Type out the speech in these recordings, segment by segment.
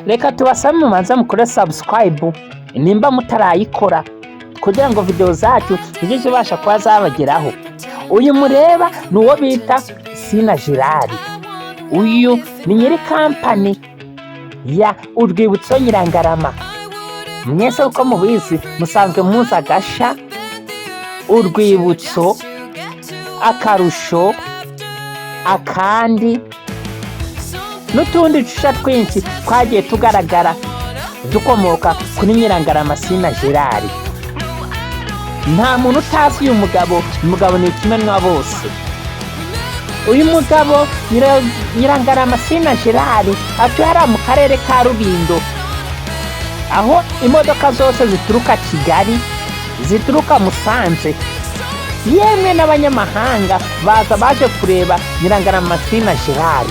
Reka tubasabe mubanze mukore subscribe nimba mutarayikora, kugira ngo video zacu zijye zibasha kuba zabageraho. Uyu mureba ni uwo bita Sina Gerard. Uyu ni nyiri kampani ya Urwibutso Nyirangarama. Mwese uko mubizi, musanzwe muzi agasha, Urwibutso, Akarusho, akandi n'utundi dusha twinshi twagiye tugaragara dukomoka kuri Nyirangarama Sina Gerard. Nta muntu utazi uyu mugabo. Uyu mugabo ni ikimenwa bose. Uyu mugabo Nyirangarama Sina Gerard atuye hariya mu karere ka Rulindo, aho imodoka zose zituruka Kigali, zituruka Musanze, yemwe n'abanyamahanga baza baje kureba Nyirangarama Sina Gerard.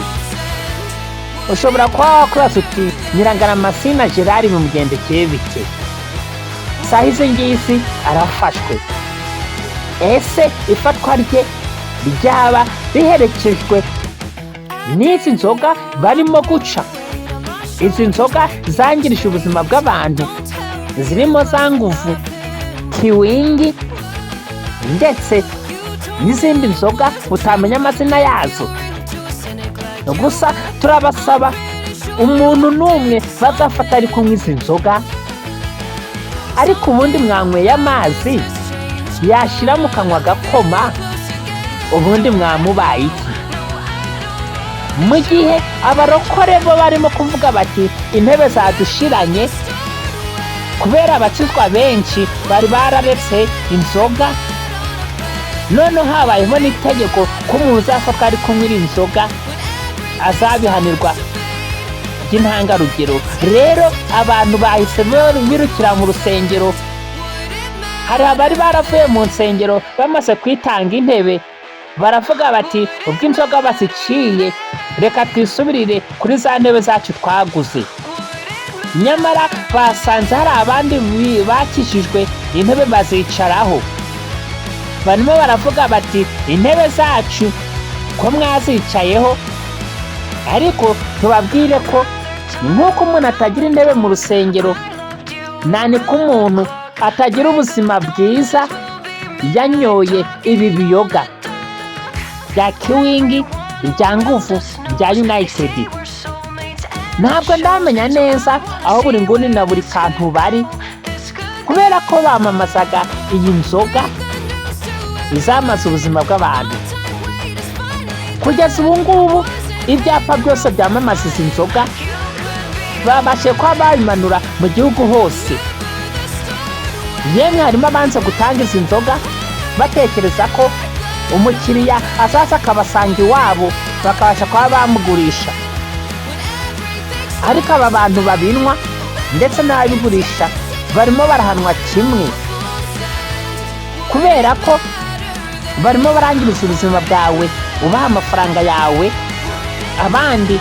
Ushobora kuba wakwibaza uti: "Nyirangarama Sina Gerard bimugendekeye bite?" Saha izi ngizi arafashwe. Ese ifatwa rye ryaba riherekejwe n'izi nzoga barimo guca, izi nzoga zangirije ubuzima bw'abantu, zirimo za Nguvu, Kiwingi ndetse n'izindi nzoga utamenya amazina yazo? Gusa turabasaba, umuntu n'umwe bazafata ari kunywa izi nzoga. Ariko ubundi mwanyweye amazi yashyira mu kanwa agakoma, ubundi mwamubaye iki? Mu gihe abarokore bo barimo kuvuga bati: "Intebe zadushiranye," kubera abakizwa benshi bari bararetse inzoga. Noneho habayeho n'itegeko ko umuntu uzafatwa ari kunywa inzoga azabihanirwa by'intangarugero. Rero abantu bahise birukira mu rusengero. Hari abari baravuye mu nsengero bamaze kwitanga intebe, baravuga bati: "Ubwo inzoga baziciye, reka twisubirire kuri za ntebe zacu twaguze." Nyamara basanze hari abandi bakijijwe, intebe bazicaraho. Barimo baravuga bati: "Intebe zacu ko mwazicayeho?" Ariko tubabwire ko nk'uko umuntu atagira intebe mu rusengero, nta niko umuntu atagira ubuzima bwiza yanyoye ibi biyoga bya Kiwingi, bya Nguvu, bya United. Ntabwo ndamenya neza aho buri nguni na buri kantu bari, kubera ko bamamazaga iyi nzoga izamaze ubuzima bw'abantu. Kugeza ubu ngubu ibyapa byose byamamaza izi nzoga babashije kuba babimanura mu gihugu hose. Yemwe harimo abanza gutanga izi nzoga batekereza ko umukiriya azaza akabasanga iwabo, bakabasha kuba bamugurisha. Ariko aba bantu babinywa ndetse n'ababigurisha barimo barahanwa kimwe, kubera ko barimo barangiriza ubuzima bwawe ubaha amafaranga yawe. Abandi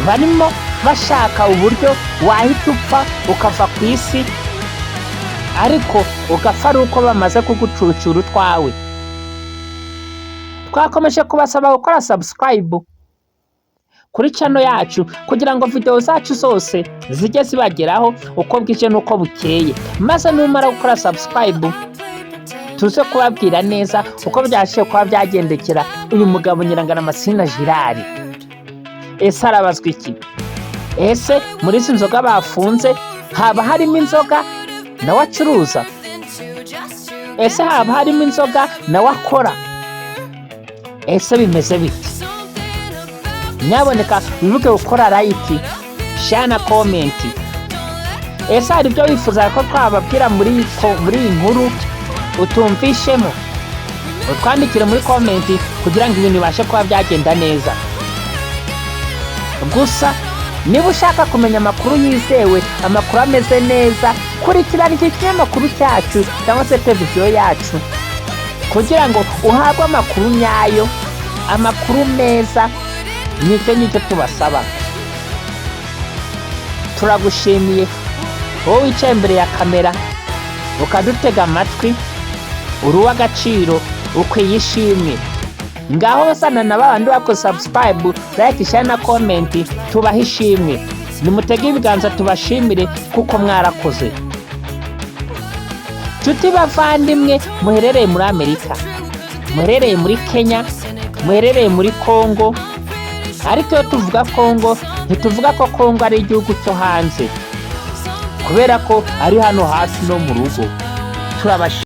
barimo bashaka uburyo wahita upfa ukava ku isi, ariko ugapfa ari uko bamaze kugucucura utwawe. Twakomeje kubasaba gukora subscribe kuri channel yacu kugira ngo video zacu zose zijye zibageraho uko bwije n'uko bukeye. Maze numara gukora subscribe, tuze kubabwira neza uko byashoboye kuba byagendekera uyu mugabo Nyirangarama Sina Gerard. Ese arabazwa iki? Ese muri izi nzoga bafunze haba harimo inzoga nawe acuruza? Ese haba harimo inzoga nawe akora? Ese bimeze bite? Nyaboneka wibuke gukora like, share na comment. Ese hari ibyo wifuza ko twababwira muri iyi nkuru utumvishemo? Utwandikire muri comment kugira ngo ibintu bibashe kuba byagenda neza. Gusa niba ushaka kumenya amakuru yizewe, amakuru ameze neza, kurikirana iki kinyamakuru cyacu cyangwa se televiziyo yacu kugira ngo uhabwe amakuru nyayo, amakuru meza. Nicyo ngicyo tubasaba. Turagushimiye wowe wicaye imbere ya kamera ukadutega amatwi. Uri uw'agaciro, ukwiye ishimwe. Ngaho sana na babandi bakoze subscribe, like, share na comment, tubahe ishimwe. Nimutege ibiganza tubashimire kuko mwarakoze. Nshuti bavandimwe muherereye muri Amerika, muherereye muri Kenya, muherereye muri Kongo, ariko iyo tuvuga Kongo ntituvuga ko Kongo ari igihugu cyo hanze, kubera ko ari hano hafi no mu rugo, turabashimira.